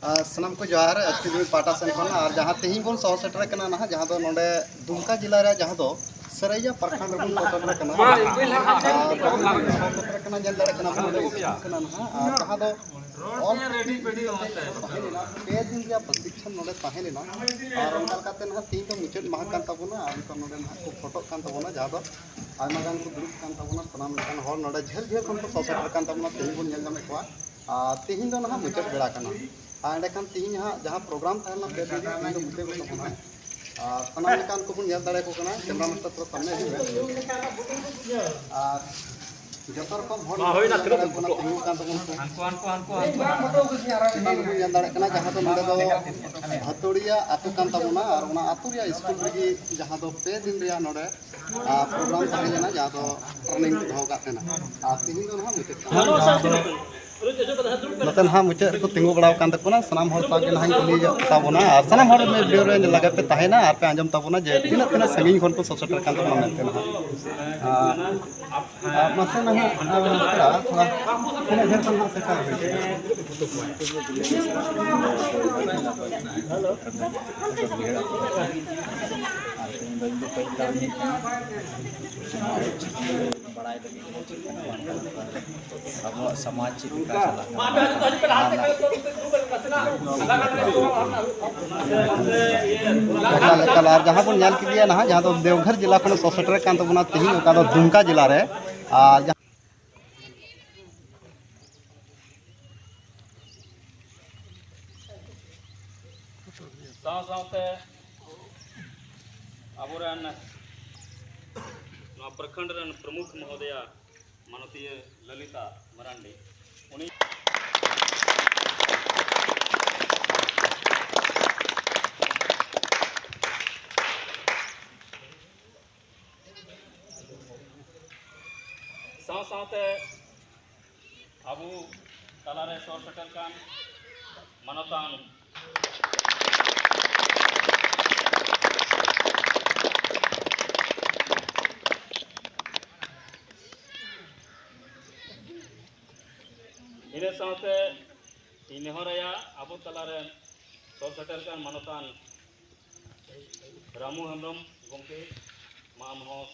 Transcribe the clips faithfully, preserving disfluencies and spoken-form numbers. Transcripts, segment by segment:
ᱟᱨ ᱥᱟᱱᱟᱢ ᱠᱚ ᱡᱚᱦᱟᱨ, ᱮᱥ ᱴᱤ ᱵᱷᱤ ᱯᱟᱦᱴᱟ ᱥᱮᱱ ᱠᱷᱚᱱ᱾ ᱟᱨ ᱡᱟᱦᱟᱸ ᱛᱮᱦᱮᱧ ᱵᱚᱱ ᱥᱚᱦᱚᱨ ᱥᱮᱴᱮᱨ ᱠᱟᱱᱟ ᱱᱟᱦᱟᱜ, ᱡᱟᱦᱟᱸ ᱫᱚ ᱱᱚᱰᱮ ᱫᱩᱢᱠᱟ ᱡᱮᱞᱟ ᱨᱮᱭᱟᱜ ᱡᱟᱦᱟᱸ ᱫᱚ ᱥᱟᱹᱨᱟᱹᱭᱟ ᱯᱨᱚᱠᱷᱚᱸᱰ ᱨᱮᱵᱚᱱ ᱥᱚᱦᱚᱨ ᱥᱮᱴᱮᱨ ᱠᱟᱱᱟ᱾ ᱟᱨ ᱡᱟᱦᱟᱸ ᱵᱚᱱ ᱥᱚᱦᱚᱨ ᱥᱮᱴᱮᱨ ᱠᱟᱱᱟ, ᱧᱮᱞ ᱫᱟᱲᱮᱭᱟᱜ ᱠᱟᱱᱟ ᱵᱚᱱ ᱱᱚᱰᱮ ᱥᱠᱩᱞ ᱠᱟᱱᱟ ᱱᱟᱦᱟᱜ᱾ ᱟᱨ ᱡᱟᱦᱟᱸ ᱫᱚ ᱚᱞ ᱪᱤᱠᱤ ᱛᱟᱦᱮᱸ ᱞᱮᱱᱟ, ᱯᱮ ᱫᱤᱱ ᱨᱮᱭᱟᱜ ᱯᱨᱚᱥᱤᱠᱠᱷᱚᱱ ᱱᱚᱰᱮ ᱛᱟᱦᱮᱸ ᱞᱮᱱᱟ᱾ ᱟᱨ ᱚᱱᱠᱟ ᱞᱮᱠᱟᱛᱮ ᱱᱟᱦᱟᱜ ᱛᱮᱦᱮᱧ ᱫᱚ ᱢᱩᱪᱟᱹᱫ ᱢᱟᱦᱟ ᱠᱟᱱ ᱛᱟᱵᱚᱱᱟ᱾ ᱟᱨ ᱱᱤᱛᱚᱜ ᱱᱚᱰᱮ ᱱᱟᱦᱟᱜ ᱠᱚ ᱯᱷᱳᱴᱳᱜ ᱠᱟᱱ ᱛᱟᱵᱚᱱᱟ, ᱡᱟᱦᱟᱸ ᱫᱚ ᱟᱭᱢᱟ ᱜᱟᱱ ᱠᱚ ᱫᱩᱲᱩᱵ ᱠᱟᱱ ᱛᱟᱵᱚᱱᱟ᱾ ᱥᱟᱱᱟᱢ ᱞᱮᱠᱟᱱ ᱦᱚᱲ ᱱᱚᱰᱮ ᱡᱷᱟᱹᱞ ᱡᱷᱟᱹᱞ ᱠᱷᱚᱱ ᱠᱚ ᱥᱚᱦᱚᱨ ᱥᱮᱴᱮᱨ ᱠᱟᱱ ᱛᱟᱵᱚᱱᱟ, ᱛᱮᱦᱮᱧ ᱵᱚᱱ ᱧᱮᱞ ᱧᱟᱢᱮᱫ ᱠᱚᱣᱟ᱾ ᱟᱨ ᱛᱮᱦᱮᱧ ᱫᱚ ᱱᱟᱦᱟᱜ ᱢᱩᱪᱟᱹᱫ ᱵᱮᱲᱟ ᱠᱟᱱᱟ᱾ ᱟᱨ ᱮᱸᱰᱮᱠᱷᱟᱱ ᱛᱮᱦᱮᱧ ᱦᱟᱸᱜ ᱡᱟᱦᱟᱸ ᱯᱨᱳᱜᱨᱟᱢ ᱛᱟᱦᱮᱸ ᱞᱮᱱᱟ, ᱯᱮ ᱫᱤᱱ ᱨᱮ ᱛᱮᱦᱮᱧ ᱫᱚ ᱢᱩᱪᱟᱹᱫᱚᱜ ᱛᱟᱵᱚᱱᱟ᱾ ᱟᱨ ᱥᱟᱱᱟᱢ ᱞᱮᱠᱟᱱ ᱠᱚᱵᱚᱱ ᱧᱮᱞ ᱫᱟᱲᱮᱭᱟᱠᱚ ᱠᱟᱱᱟ᱾ ᱠᱮᱢᱨᱟ ᱢᱟᱥᱴᱟᱨ ᱛᱷᱚᱲᱟ ᱥᱟᱢᱱᱮ ᱦᱤᱡᱩᱜ ᱢᱮ᱾ ᱟᱨ ᱡᱚᱛᱚ ᱨᱚᱠᱚᱢ ᱦᱚᱲ ᱢᱟ ᱦᱩᱭᱱᱟ, ᱛᱤᱱᱟᱹᱜ ᱵᱚᱱ ᱛᱤᱸᱜᱩ ᱠᱟᱱ ᱛᱟᱵᱚᱱ ᱠᱚ᱾ ᱦᱟᱱᱠᱩ, ᱦᱟᱱᱠᱩ, ᱦᱟᱱᱠᱩ, ᱦᱟᱱᱠᱩ᱾ ᱪᱮᱛᱟᱱ ᱨᱮᱵᱚᱱ ᱧᱮᱞ ᱫᱟᱲᱮᱭᱟᱜ ᱠᱟᱱᱟ, ᱡᱟᱦᱟᱸ ᱫᱚ ᱱᱚᱰᱮ ᱫᱚ ᱵᱷᱟᱛᱩᱲᱤᱭᱟ ᱟᱹᱛᱩ ᱠᱟᱱ ᱛᱟᱵᱚᱱᱟ᱾ ᱟᱨ ᱚᱱᱟ ᱟᱹᱛᱩ ᱨᱮᱭᱟᱜ ᱥᱠᱩᱞ ᱨᱮᱜᱮ ᱡᱟᱦᱟᱸ ᱫᱚ ᱯᱮ ᱫᱤᱱ ᱨᱮᱭᱟᱜ ᱱᱚᱰᱮ ᱟᱨ ᱯᱨᱳᱜᱨᱟᱢ ᱛᱟᱦᱮᱸ ᱞᱮᱱᱟ, ᱡᱟᱦᱟᱸ ᱫᱚ ᱴᱨᱮᱱᱤᱝ ᱠᱚ ᱫᱚᱦᱚ ᱠᱟᱜ ᱛᱟᱦᱮᱱᱟ᱾ ᱟᱨ ᱛᱮᱦᱮᱧ ᱫᱚ ᱱᱟᱦᱟᱜ ᱢᱩᱪᱟᱹᱫ ᱠᱟᱱᱟ᱾ ᱱᱚᱛᱮ ᱱᱟᱦᱟᱜ ᱢᱩᱪᱟᱹᱫ ᱨᱮᱠᱚ ᱛᱤᱸᱜᱩ ᱵᱟᱲᱟ ᱟᱠᱟᱱ ᱛᱟᱵᱚᱱᱟ᱾ ᱥᱟᱱᱟᱢ ᱦᱚᱲ ᱥᱟᱶ ᱜᱮ ᱱᱟᱦᱟᱜ ᱤᱧ ᱠᱩᱞᱤ ᱧᱚᱜ ᱛᱟᱵᱚᱱᱟ, ᱟᱨ ᱥᱟᱱᱟᱢ ᱦᱚᱲ ᱱᱤᱭᱟᱹ ᱵᱷᱤᱰᱤᱭᱳ ᱨᱮ ᱞᱟᱜᱟᱣ ᱯᱮ ᱛᱟᱦᱮᱱᱟ, ᱟᱨ ᱯᱮ ᱟᱸᱡᱚᱢ ᱛᱟᱵᱚᱱᱟ ᱡᱮ ᱛᱤᱱᱟᱹᱜ ᱛᱤᱱᱟᱹᱜ ᱥᱟᱺᱜᱤᱧ ᱠᱷᱚᱱ ᱠᱚ ᱥᱮᱴᱮᱨ ᱟᱠᱟᱱ ᱛᱟᱵᱚᱱᱟ ᱢᱮᱱᱛᱮ ᱱᱟᱦᱟᱜ᱾ ᱟᱨ, ᱟᱨ ᱢᱟᱥᱮ ᱱᱟᱦᱟᱜ, ᱟᱨ ᱯᱮᱲᱟ ᱛᱷᱚᱲᱟ ᱛᱤᱱᱟᱹᱜ ᱰᱷᱮᱨ ᱠᱷᱚᱱ ᱱᱟᱦᱟᱜ ᱥᱮᱴᱮᱨ ᱦᱩᱭ ᱠᱟᱱᱟ᱾ ᱵᱟᱲᱟᱭ ᱞᱟᱹᱜᱤᱫ ᱪᱮᱫ ᱠᱟᱱᱟ, ᱵᱟᱝ ᱠᱟᱱᱟ, ᱟᱵᱚᱣᱟᱜ ᱥᱚᱢᱟᱡᱽ ᱪᱮᱫ ᱞᱮᱠᱟ ᱪᱟᱞᱟᱜ ᱠᱟᱱᱟ, ᱵᱟᱝ ᱠᱟᱱᱟ, ᱚᱱᱟ ᱨᱮᱱᱟᱜ ᱮᱠᱟᱞ, ᱮᱠᱟᱞ᱾ ᱟᱨ ᱡᱟᱦᱟᱸ ᱵᱚᱱ ᱧᱮᱞ ᱠᱮᱫᱮᱭᱟ ᱱᱟᱦᱟᱜ, ᱡᱟᱦᱟᱸ ᱫᱚ ᱫᱮᱣᱜᱷᱚᱨ ᱡᱮᱞᱟ ᱠᱷᱚᱱ ᱥᱚᱦᱚᱨ ᱥᱮᱴᱮᱨ ᱠᱟᱱ ᱛᱟᱵᱚᱱᱟ, ᱛᱮᱦᱮᱧ ᱚᱠᱟ ᱫᱚ ᱫᱩᱢᱠᱟ ᱡᱮᱞᱟ ᱨᱮ, ᱟᱨ ᱡᱟᱦᱟᱸ ᱥᱟᱶ ᱥᱟᱶᱛᱮ ᱟᱵᱚᱨᱮᱱ ᱱᱚᱣᱟ ᱯᱨᱚᱠᱷᱚᱸᱰ ᱨᱮᱱ ᱯᱨᱚᱢᱩᱠᱷ ᱢᱚᱦᱳᱫᱚᱭᱟ ᱢᱟᱱᱚᱛᱤᱭᱟᱹ ᱞᱚᱞᱤᱛᱟ ᱢᱟᱨᱟᱱᱰᱤ, ᱩᱱᱤ ᱥᱟᱶ ᱥᱟᱶᱛᱮ ᱟᱵᱚ ᱛᱟᱞᱟᱨᱮ ᱥᱚᱦᱚᱨ ᱥᱮᱴᱮᱨ ᱠᱟᱱ ᱢᱟᱱᱚᱛᱟᱱ ᱤᱱᱟᱹ ᱥᱟᱶᱛᱮ ᱤᱧ ᱱᱮᱦᱚᱨᱟᱭᱟ ᱟᱵᱚ ᱛᱟᱞᱟᱨᱮ ᱥᱚᱨ ᱥᱮᱴᱮᱨ ᱠᱟᱱ ᱢᱟᱱᱚᱛᱟᱱ ᱨᱟᱢᱩ ᱦᱮᱢᱵᱨᱚᱢ ᱜᱚᱢᱠᱮ, ᱢᱟ ᱟᱢ ᱦᱚᱸ᱾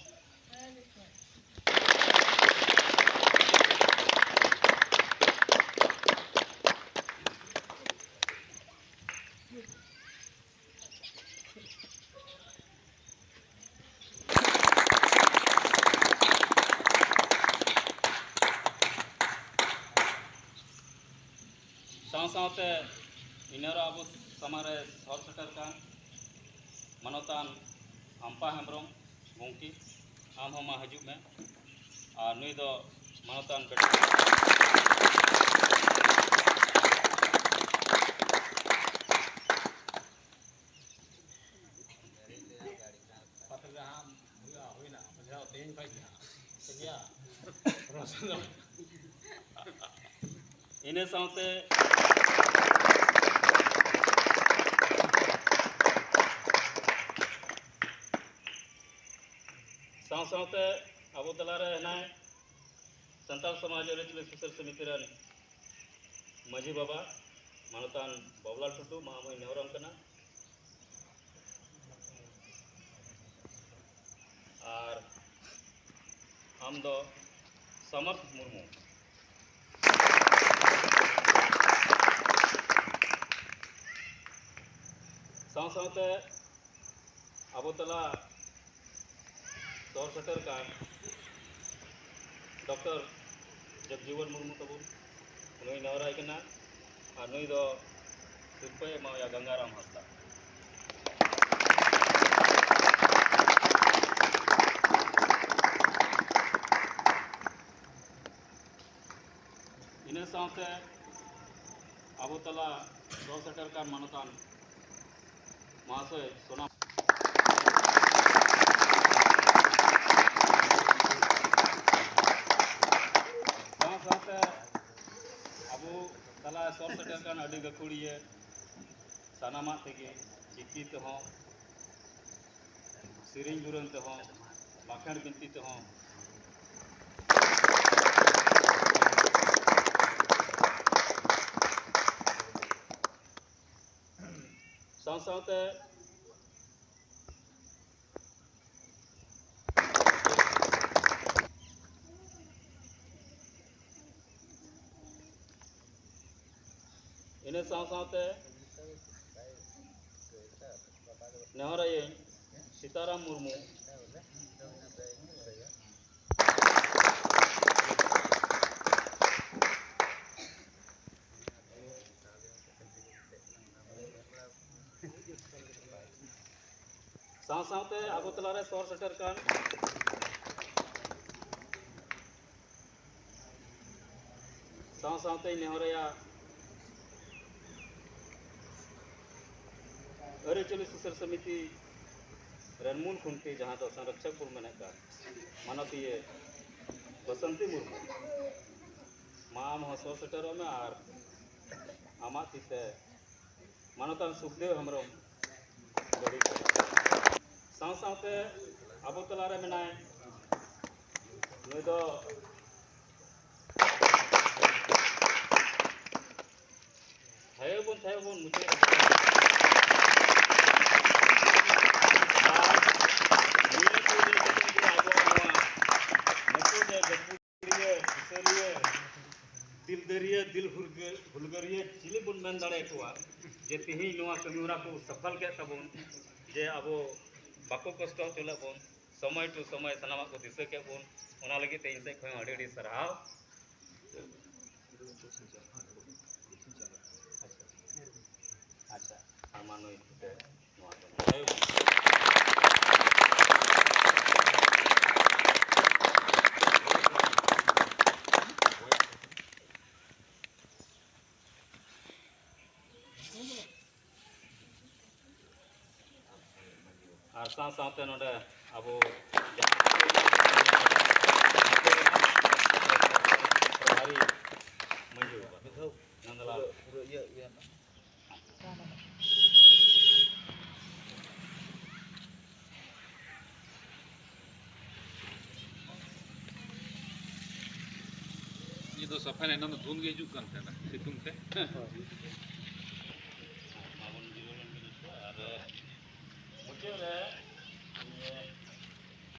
ᱥᱟᱶ ᱥᱟᱶᱛᱮ ᱤᱱᱟᱹᱨᱮ ᱟᱵᱚ ᱥᱟᱢᱟᱝ ᱨᱮ ᱥᱚᱨ ᱥᱮᱴᱮᱨ ᱠᱟᱱ ᱢᱟᱱᱚᱛᱟᱱ ᱟᱢᱯᱟ ᱦᱮᱢᱵᱨᱚᱢ ᱜᱚᱢᱠᱮ, ᱟᱢ ᱦᱚᱸ ᱢᱟ ᱦᱤᱡᱩᱜ ᱢᱮ᱾ ᱟᱨ ᱱᱩᱭ ᱫᱚ ᱢᱟᱱᱚᱛᱟᱱ ᱵᱮᱴ- ᱯᱟᱛᱟ ᱡᱟᱦᱟᱸ ᱦᱩᱭᱩᱜᱼᱟ, ᱦᱩᱭᱱᱟ, ᱵᱩᱡᱷᱟᱹᱣ, ᱛᱮᱦᱮᱧ ᱠᱷᱚᱡ ᱜᱮ ᱦᱟᱸᱜ᱾ ᱴᱷᱤᱠ ᱜᱮᱭᱟ? ᱤᱱᱟᱹ ᱥᱟᱶᱛᱮ ᱥᱟᱶ ᱥᱟᱶᱛᱮ ᱟᱵᱚ ᱛᱟᱞᱟᱨᱮ ᱦᱮᱱᱟᱭ ᱥᱟᱱᱛᱟᱲ ᱥᱚᱢᱟᱡᱽ ᱟᱹᱨᱤᱪᱟᱹᱞᱤ ᱥᱩᱥᱟᱹᱨ ᱥᱚᱢᱤᱛᱤ ᱨᱮᱱ ᱢᱟᱹᱡᱷᱤ ᱵᱟᱵᱟ ᱢᱟᱱᱚᱛᱟᱱ ᱵᱟᱵᱩᱞᱟᱞ ᱴᱩᱰᱩ, ᱢᱟ ᱟᱢ ᱦᱚᱸᱧ ᱱᱮᱦᱚᱨᱟᱢ ᱠᱟᱱᱟ᱾ ᱟᱨ ᱟᱢ ᱫᱚ ᱥᱟᱢᱟᱨᱛᱷ ᱢᱩᱨᱢᱩ᱾ ᱥᱟᱶ ᱥᱟᱶᱛᱮ ᱟᱵᱚ ᱛᱟᱞᱟ ᱥᱚᱦᱚᱨ ᱥᱮᱴᱮᱨ ᱠᱟᱱ ᱰᱚᱠᱴᱚᱨ ᱡᱚᱜᱽᱡᱤᱵᱚᱱ ᱢᱩᱨᱢᱩ ᱛᱟᱵᱚᱱ, ᱱᱩᱭ ᱱᱮᱦᱚᱨᱟᱭ ᱠᱟᱱᱟ᱾ ᱟᱨ ᱱᱩᱭ ᱫᱚ ᱥᱤᱨᱯᱟᱹᱭ ᱮᱢᱟᱣᱟᱭᱟ ᱜᱟᱝᱜᱟᱨᱟᱢ ᱦᱟᱸᱥᱫᱟ᱾ ᱤᱱᱟᱹ ᱥᱟᱶᱛᱮ ᱟᱵᱚ ᱛᱟᱞᱟ ᱥᱚᱦᱚᱨ ᱥᱮᱴᱮᱨ ᱠᱟᱱ ᱢᱟᱱᱚᱛᱟᱱ ᱢᱚᱦᱟᱥᱚᱭ ᱥᱳᱱᱟᱢ ᱥᱟᱶ ᱥᱟᱶᱛᱮ ᱟᱵᱚ ᱛᱟᱞᱟ ᱥᱚᱦᱚᱨ ᱥᱮᱴᱮᱨ ᱠᱟᱱ ᱟᱹᱰᱤ ᱜᱟᱹᱠᱷᱩᱲᱤᱭᱟᱹ ᱥᱟᱱᱟᱢᱟᱜ ᱛᱮᱜᱮ, ᱪᱤᱠᱤ ᱛᱮᱦᱚᱸ, ᱥᱮᱨᱮᱧ ᱫᱩᱨᱟᱹᱝ ᱛᱮᱦᱚᱸ, ᱵᱟᱸᱠᱷᱮᱲ ᱵᱤᱱᱛᱤ ᱛᱮᱦᱚᱸ, ᱥᱟᱶ ᱥᱟᱶᱛᱮ ᱤᱱᱟᱹ ᱥᱟᱶ ᱥᱟᱶᱛᱮ ᱱᱮᱦᱚᱨᱟᱭᱟᱹᱧ ᱥᱤᱛᱟᱨᱟᱢ ᱢᱩᱨᱢᱩ᱾ ᱥᱟᱶ ᱥᱟᱶᱛᱮ ᱟᱵᱚ ᱛᱟᱞᱟᱨᱮ ᱥᱚᱦᱚᱨ ᱥᱮᱴᱮᱨ ᱠᱟᱱ ᱥᱟᱶ ᱥᱟᱶᱛᱮᱧ ᱱᱮᱦᱚᱨᱟᱭᱟ ᱟᱹᱨᱤᱪᱟᱹᱞᱤ ᱥᱩᱥᱟᱹᱨ ᱥᱚᱢᱤᱛᱤ ᱨᱮᱱ ᱢᱩᱞ ᱠᱷᱩᱱᱴᱤ, ᱡᱟᱦᱟᱸ ᱫᱚ ᱥᱚᱝᱨᱚᱠᱷᱚᱠ ᱵᱚᱱ ᱢᱮᱱᱮᱫ ᱠᱟᱱ, ᱢᱟᱱᱚᱛᱤᱭᱟᱹ ᱵᱟᱥᱚᱱᱛᱤ ᱢᱩᱨᱢᱩ, ᱢᱟ ᱟᱢ ᱦᱚᱸ ᱥᱚᱦᱚᱨ ᱥᱮᱴᱮᱨᱚᱜ ᱢᱮ ᱟᱨ ᱟᱢᱟᱜ ᱛᱤ ᱛᱮ ᱢᱟᱱᱚᱛᱟᱱ ᱥᱩᱠᱫᱮᱣ ᱦᱮᱢᱵᱨᱚᱢ ᱜᱟᱹᱰᱤ ᱠᱚ᱾ ᱥᱟᱶ ᱥᱟᱶᱛᱮ ᱟᱵᱚ ᱛᱟᱞᱟᱨᱮ ᱢᱮᱱᱟᱭ ᱱᱩᱭ ᱫᱚ ᱛᱷᱟᱭᱚ ᱵᱚᱱ, ᱛᱷᱟᱭᱚ ᱵᱚᱱ ᱢᱩᱪᱟᱹᱫ ᱟᱠᱟᱫᱟ᱾ ᱟᱨ ᱱᱤᱭᱟᱹ ᱠᱚ ᱞᱟᱹᱭ ᱠᱟᱛᱮ ᱜᱮ ᱟᱵᱚᱣᱟᱜ ᱱᱚᱣᱟ ᱱᱤᱛᱚᱜ ᱡᱮ ᱜᱟᱹᱠᱷᱩᱲᱤᱭᱟᱹ, ᱥᱩᱥᱟᱹᱨᱤᱭᱟᱹ, ᱫᱤᱞᱫᱟᱹᱨᱤᱭᱟᱹ, ᱫᱤᱞ ᱦᱩᱞᱜᱟᱹ-, ᱦᱩᱞᱜᱟᱹᱨᱤᱭᱟᱹ ᱪᱤᱞᱤ ᱵᱚᱱ ᱢᱮᱱ ᱫᱟᱲᱮᱭᱟᱠᱚᱣᱟ ᱡᱮ ᱛᱮᱦᱮᱧ ᱱᱚᱣᱟ ᱠᱟᱹᱢᱤ ᱦᱚᱨᱟ ᱠᱚ ᱥᱟᱯᱷᱟᱞ ᱠᱮᱫ ᱛᱟᱵᱚᱱ, ᱡᱮ ᱟᱵᱚ ᱵᱟᱠᱚ ᱠᱚᱥᱴᱚ ᱦᱚᱪᱚ ᱞᱮᱫ ᱵᱚᱱ, ᱥᱚᱢᱚᱭ ᱴᱩ ᱥᱚᱢᱚᱭ ᱥᱟᱱᱟᱢᱟᱜ ᱠᱚ ᱫᱤᱥᱟᱹ ᱠᱮᱫ ᱵᱚᱱ, ᱚᱱᱟ ᱞᱟᱹᱜᱤᱫ ᱛᱮ ᱤᱧ ᱥᱮᱫ ᱠᱷᱚᱱ ᱦᱚᱸ ᱟᱹᱰᱤ ᱟᱹᱰᱤ ᱥᱟᱨᱦᱟᱣ᱾ ᱟᱪᱪᱷᱟ, ᱟᱪᱪᱷᱟ, ᱟᱨ ᱢᱟ ᱱᱩᱭ ᱛᱮ ᱱᱚᱣᱟ ᱫᱚ᱾ ᱟᱨ ᱥᱟᱶ ᱥᱟᱶᱛᱮ ᱱᱚᱰᱮ ᱟᱵᱚ ᱡᱟᱦᱟᱸ ᱯᱨᱚᱵᱷᱟᱨᱤ ᱢᱟᱹᱡᱷᱤ ᱵᱟᱵᱟ ᱱᱚᱱᱫᱚᱞᱟᱞ᱾ ᱱᱤᱭᱟᱹ ᱫᱚ ᱥᱟᱯᱷᱟ ᱞᱮᱱᱟ, ᱫᱷᱩᱸᱫ ᱜᱮ ᱦᱤᱡᱩᱜ ᱠᱟᱱ ᱛᱟᱦᱮᱱᱟ ᱥᱤᱛᱩᱝ ᱛᱮ᱾ ᱢᱩᱪᱟᱹᱫ ᱨᱮ ᱤᱭᱟᱹ